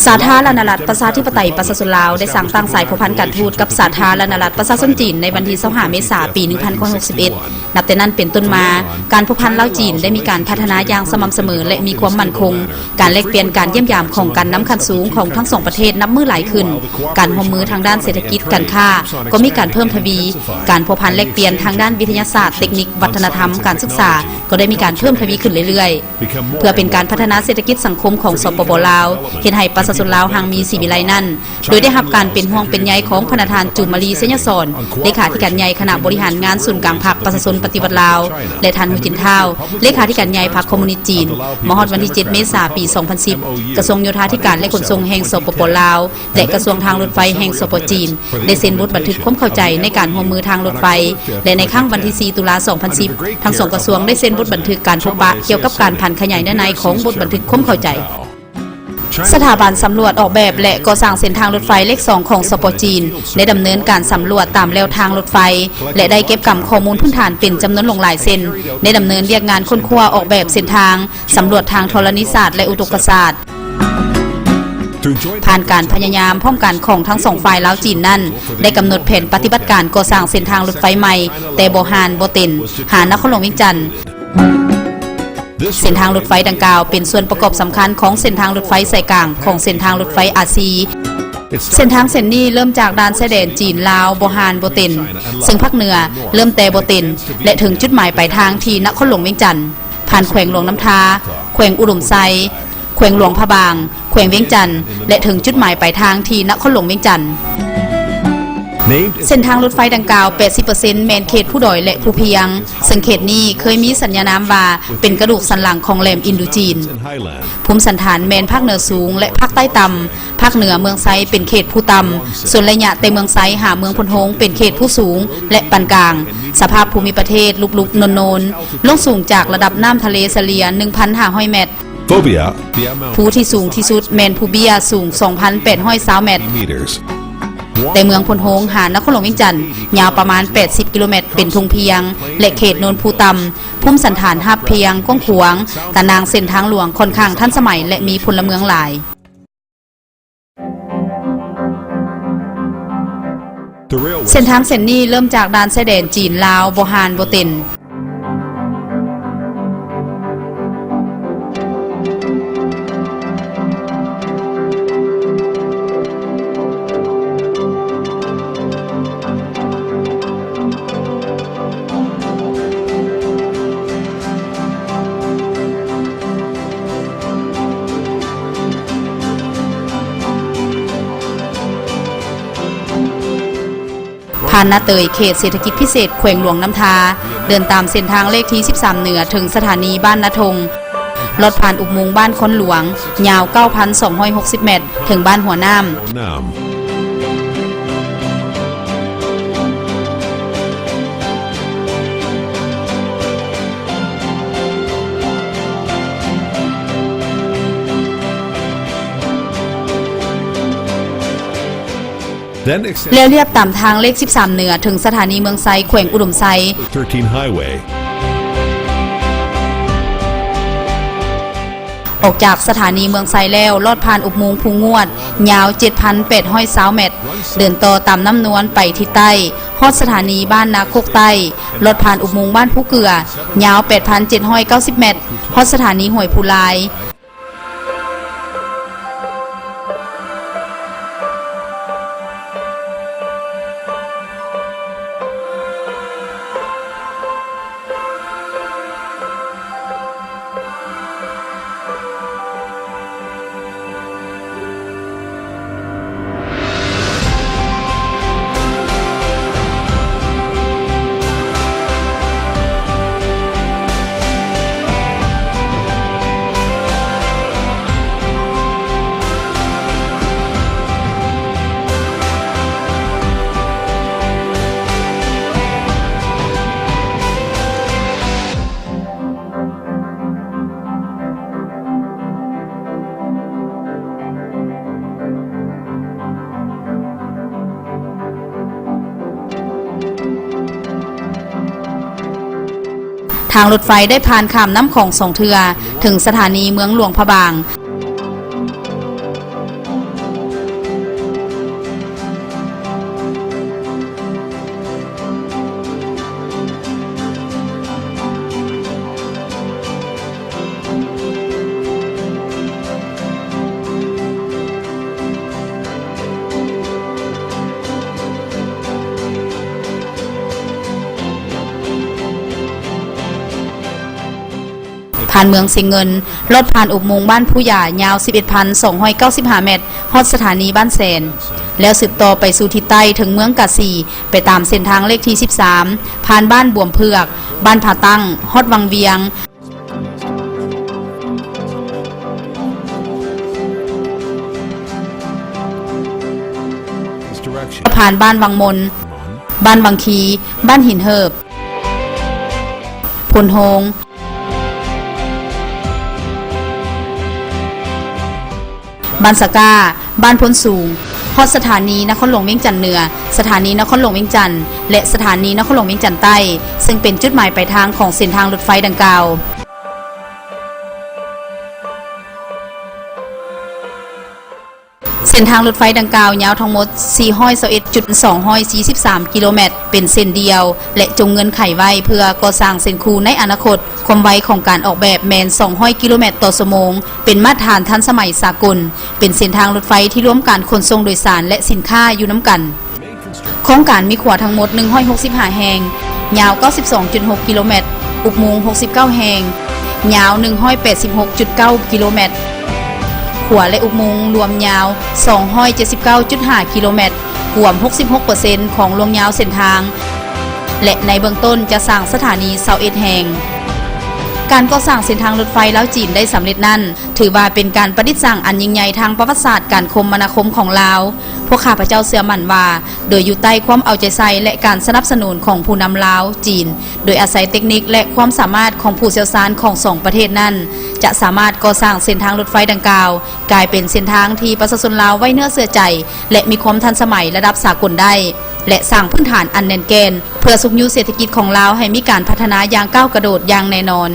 ສາທາລະນະລັດ ປະຊາທິປະໄຕ ປະຊາຊົນລາວ ໄດ້ສ້າງຕັ້ງສາຍພົວພັນການທູດກັບສາທາລະນະລັດ ປະຊາຊົນຈີນ ໃນວັນທີຊາວຫ້າ ເມສາ ປີໜຶ່ງພັນເກົ້າຮ້ອຍຫົກສິບເອັດ. ນັບແຕ່ນັ້ນເປັນຕົ້ນມາ, ການພົວພັນລາວ-ຈີນ ໄດ້ມີການພັດທະນາຢ່າງສະໝ່ຳສະເໝີ ແລະ ມີຄວາມໝັ້ນຄົງ. ການແລກປ່ຽນການຢ້ຽມຢາມຂອງການນຳຂັ້ນສູງຂອງທັງສອງປະເທດນັບມື້ຫຼາຍຂຶ້ນ. ການຮ່ວມມືທາງດ້ານເສດຖະກິດ, ການຄ້າ ກໍມີການເພີ່ມທະວີ. ການພົວພັນແລກປ່ຽນທາງດ້ານວິທະຍາສາດ, ເຕັກນິກ, ວັດທະນະທຳ, ການສຶກສາ ກໍໄດ້ມີການເພີ່ມທະວີຂຶ້ນເລື້ອຍໆ. ເພື່ອເປັນການພັດທະນາເສດຖະກິດສັງຄົມຂອງ ສປປ ລາວ, ເຮັດໃຫ້ປະຊາຊົນລາວຮັ່ງມີສີວິໄລນັ້ນ, ໂດຍໄດ້ຮັບການເປັນຫ່ວງເປັນໃຍຂອງພະນະທ່ານ ຈູມມາລີ ໄຊຍະສອນ ເລຂາທິການໃຫຍ່ຄະນະບໍລິຫານງານສູນກາງພັກປະຊາຊົນປະຕິວັດລາວ ແລະ ທ່ານ ຫູຈິນ ທ້າວ ເລຂາທິການໃຫຍ່ພັກຄອມມູນິດຈີນ. ມາຮອດວັນທີເຈັດ ເມສາ ປີສອງພັນສິບ ກະຊວງໂຍທາທິການ ແລະ ຂົນສົ່ງແຫ່ງ ສປປ ລາວ ແລະ ກະຊວງທາງລົດໄຟແຫ່ງ ສປ ຈີນ ໄດ້ເຊັນບົດບັນທຶກຄວາມເຂົ້າໃຈໃນການຮ່ວມມືທາງລົດໄຟ ແລະ ໃນຄັ້ງວັນທີສີ່ ຕຸລາ ສອງພັນສິບ ທັງສອງກະຊວງໄດ້ເຊັນບົດບັນທຶກການພົບປະກ່ຽວກັບການຜັນຂະຫຍາຍເນື້ອໃນຂອງບົດບັນທຶກຄວາມເຂົ້າໃຈ. ສະຖາບັນສຳຫຼວດອອກແບບ ແລະ ກໍ່ສ້າງເສັ້ນທາງລົດໄຟເລກສອງຂອງ ສປ ຈີນ ໄດ້ດຳເນີນການສຳຫຼວດຕາມແລວທາງລົດໄຟ ແລະ ໄດ້ເກັບກຳຂໍ້ມູນພື້ນຖານເປັນຈຳນວນຫຼວງຫຼາຍເຊັ່ນ ໄດ້ດຳເນີນວຽກງານຄົ້ນຄວ້າອອກແບບເສັ້ນທາງ, ສຳຫຼວດທາງທໍລະນີສາດ ແລະ ອຸທົກກະສາດ. ຜ່ານການພະຍາຍາມພ້ອມກັນຂອງທັງສອງຝ່າຍລາວ-ຈີນນັ້ນ, ໄດ້ກຳນົດແຜນປະຕິບັດການກໍ່ສ້າງເສັ້ນທາງລົດໄຟໃໝ່ ແຕ່ບໍ່ຮ່ານ ບໍ່ເຕັນ ຫານະຄອນຫຼວງວຽງຈັນ. ເສັ້ນທາງລົດໄຟດັ່ງກ່າວເປັນສ່ວນປະກອບສຳຄັນຂອງເສັ້ນທາງລົດໄຟສາຍກາງຂອງເສັ້ນທາງລົດໄຟອາຊີ. ເສັ້ນທາງເສັ້ນນີ້ເລີ່ມຈາກດ່ານຊາຍແດນຈີນ-ລາວ ບໍ່ຮ່ານ ບໍ່ເຕັນ ເຊິ່ງພາກເໜືອເລີ່ມແຕ່ບໍ່ເຕັນ ແລະ ເຖິງຈຸດໝາຍປາຍທາງທີ່ນະຄອນຫຼວງວຽງຈັນ. ຜ່ານແຂວງຫຼວງນ້ຳທາ, ແຂວງອຸດົມໄຊ, ແຂວງຫຼວງພະບາງ, ແຂວງວຽງຈັນ ແລະ ເຖິງຈຸດໝາຍປາຍທາງທີ່ນະຄອນຫຼວງວຽງຈັນ. ເສັ້ນທາງລົດໄຟດັ່ງກ່າວ ແປດສິບເປີເຊັນ ແມ່ນເຂດພູດອຍ ແລະ ພູພຽງ, ເຊິ່ງເຂດນີ້ເຄີຍມີສັນຍານາມວ່າເປັນກະດູກສັນຫຼັງຂອງແຫຼມອິນໂດຈີນ. ພູມສັນຖານແມ່ນພາກເໜືອສູງ ແລະ ພາກໃຕ້ຕ່ຳ. ພາກເໜືອເມືອງໄຊເປັນເຂດພູຕ່ຳ, ສ່ວນໄລຍະແຕ່ເມືອງໄຊຫາເມືອງໂພນໂຮງເປັນເຂດພູສູງ ແລະ ປານກາງ. ສະພາບພູມິປະເທດລຸບໆໂນນໆ, ລົງສູງຈາກລະດັບນ້ຳທະເລສະເລ່ຍໜຶ່ງພັນຫ້າຮ້ອຍແມັດ. ພູທີ່ສູງທີ່ສຸດແມ່ນພູເບ້ຍ ສູງສອງພັນແປດຮ້ອຍຊາວແມັດ. ແຕ່ເມືອງໂພນໂຮງຫານະຄອນຫຼວງວຽງຈັນ ຍາວປະມານແປດສິບກິໂລແມັດ ເປັນທົ່ງພຽງ ແລະ ເຂດໂນນພູຕ່ຳ, ພູມສັນຖານຮາບພຽງ, ກວ້າງຂວາງ, ຕາໜ່າງເສັ້ນທາງຫຼວງຂ້ອນຂ້າງທັນສະໄໝ ແລະ ມີພົນລະເມືອງຫຼາຍ. ເສັ້ນທາງເສັ້ນນີ້ເລີ່ມຈາກດ່ານຊາຍແດນຈີນ-ລາວ ບໍ່ຮ່ານ ບໍ່ເຕັນ. ຜ່ານນາເຕີຍເຂດເສດຖະກິດພິເສດແຂວງຫຼວງນ້ຳທາ, ເດີນຕາມເສັ້ນທາງເລກທີສິບສາມເໜືອເຖິງສະຖານີບ້ານນາທົ່ງ, ລອດຜ່ານອຸບມຸງບ້ານຄອນຫຼວງ ຍາວເກົ້າພັນສອງຮ້ອຍຫົກສິບແມັດ ເຖິງບ້ານຫົວນ້ຳ. ແລ້ວລຽບຕາມທາງເລກສິບສາມເໜືອເຖິງສະຖານີເມືອງໄຊ ແຂວງອຸດົມໄຊ. ອອກຈາກສະຖານີເມືອງໄຊແລ້ວ, ລອດຜ່ານອຸບມຸງພູງວດ ຍາວເຈັດພັນແປດຮ້ອຍຊາວແມັດ, ເດີນຕໍ່ຕາມນ້ຳນວນໄປທິດໃຕ້ ຮອດສະຖານີບ້ານນາຄົກໃຕ້, ລອດຜ່ານອຸບມຸງບ້ານພູເກືອ ຍາວແປດພັນເຈັດຮ້ອຍເກົ້າສິບແມັດ, ຮອດສະຖານີຫ້ວຍພູລາຍ. ທາງລົດໄຟໄດ້ຜ່ານຂ້າມນ້ຳຂອງສອງເທື່ອ ເຖິງສະຖານີເມືອງຫຼວງພະບາງ. ຜ່ານເມືອງຊຽງເງິນ, ລອດຜ່ານອຸບມຸງບ້ານພູຢາ ຍາວສິບເອັດພັນສອງຮ້ອຍເກົ້າສິບຫ້າແມັດ, ຮອດສະຖານີບ້ານແສນ, ແລ້ວສືບຕໍ່ໄປສູ່ທິດໃຕ້ເຖິງເມືອງກາສີ ໄປຕາມເສັ້ນທາງເລກທີສິບສາມ, ຜ່ານບ້ານບວມເຜືອກ, ບ້ານຜາຕັ້ງ, ຮອດວັງວຽງ, ຜ່ານບ້ານວັງມົນ, ບ້ານວັງຄີ, ບ້ານຫີນເຫີບ, ໂພນໂຮງ, ບ້ານສະກ້າ, ບ້ານໂພນສູງ, ຮອດສະຖານີນະຄອນຫຼວງວຽງຈັນເໜືອ, ສະຖານີນະຄອນຫຼວງວຽງຈັນ ແລະ ສະຖານີນະຄອນຫຼວງວຽງຈັນໃຕ້, ເຊິ່ງເປັນຈຸດໝາຍປາຍທາງຂອງເສັ້ນທາງລົດໄຟດັ່ງກ່າວ. ເສັ້ນທາງລົດໄຟດັ່ງກ່າວຍາວທັງໝົດສີ່ຮ້ອຍຊາວເອັດຈຸດສອງຮ້ອຍສີ່ສິບສາມກິໂລແມັດ ເປັນເສັ້ນດຽວ ແລະ ຈົງເງື່ອນໄຂໄວ້ເພື່ອກໍ່ສ້າງເສັ້ນຄູ່ໃນອະນາຄົດ. ຄວາມໄວຂອງການອອກແບບແມ່ນສອງຮ້ອຍກິໂລແມັດຕໍ່ຊົ່ວໂມງ, ເປັນມາດຕະຖານທັນສະໄໝສາກົນ, ເປັນເສັ້ນທາງລົດໄຟທີ່ລວມການຂົນສົ່ງໂດຍສານ ແລະ ສິນຄ້າຢູ່ນຳກັນ. ໂຄງການມີຂົວທັງໝົດໜຶ່ງຮ້ອຍຫົກສິບຫ້າແຫ່ງ, ຍາວເກົ້າສິບສອງຈຸດຫົກກິໂລແມັດ, ອຸບມຸງຫົກສິບເກົ້າແຫ່ງ, ຍາວໜຶ່ງຮ້ອຍແປດສິບຫົກຈຸດເກົ້າກິໂລແມັດ, ຂົວ ແລະ ອຸບມຸງລວມຍາວສອງຮ້ອຍເຈັດສິບເກົ້າຈຸດຫ້າກິໂລແມັດ, ກວມຫົກສິບຫົກເປີເຊັນຂອງລວງຍາວເສັ້ນທາງ ແລະ ໃນເບື້ອງຕົ້ນຈະສ້າງສະຖານີຊາວເອັດແຫ່ງ. ການກໍ່ສ້າງເສັ້ນທາງລົດໄຟລາວ-ຈີນໄດ້ສຳເລັດນັ້ນ ຖືວ່າເປັນການປະດິດສ້າງອັນຍິ່ງໃຫຍ່ທາງປະຫວັດສາດການຄົມມະນາຄົມຂອງລາວ. ພວກຂ້າພະເຈົ້າເຊື່ອໝັ້ນວ່າ ໂດຍຢູ່ໃຕ້ຄວາມເອົາໃຈໃສ່ ແລະ ການສະໜັບສະໜູນຂອງຜູ້ນຳລາວ-ຈີນ, ໂດຍອາໄສເຕັກນິກ ແລະ ຄວາມສາມາດຂອງຜູ້ຊ່ຽວຊານຂອງສອງປະເທດນັ້ນ, ຈະສາມາດກໍ່ສ້າງເສັ້ນທາງລົດໄຟດັ່ງກ່າວ ກາຍເປັນເສັ້ນທາງທີ່ປະຊາຊົນລາວໄວ້ເນື້ອເຊື່ອໃຈ ແລະ ມີຄວາມທັນສະໄໝລະດັບສາກົນໄດ້ ແລະ ສ້າງພື້ນຖານອັນແໜ້ນແກ່ນ ເພື່ອຊຸກຍູ້ເສດຖະກິດຂອງລາວໃຫ້ມີການພັດທະນາຢ່າງກ້າວກະໂດດຢ່າງແນ່ນອນ.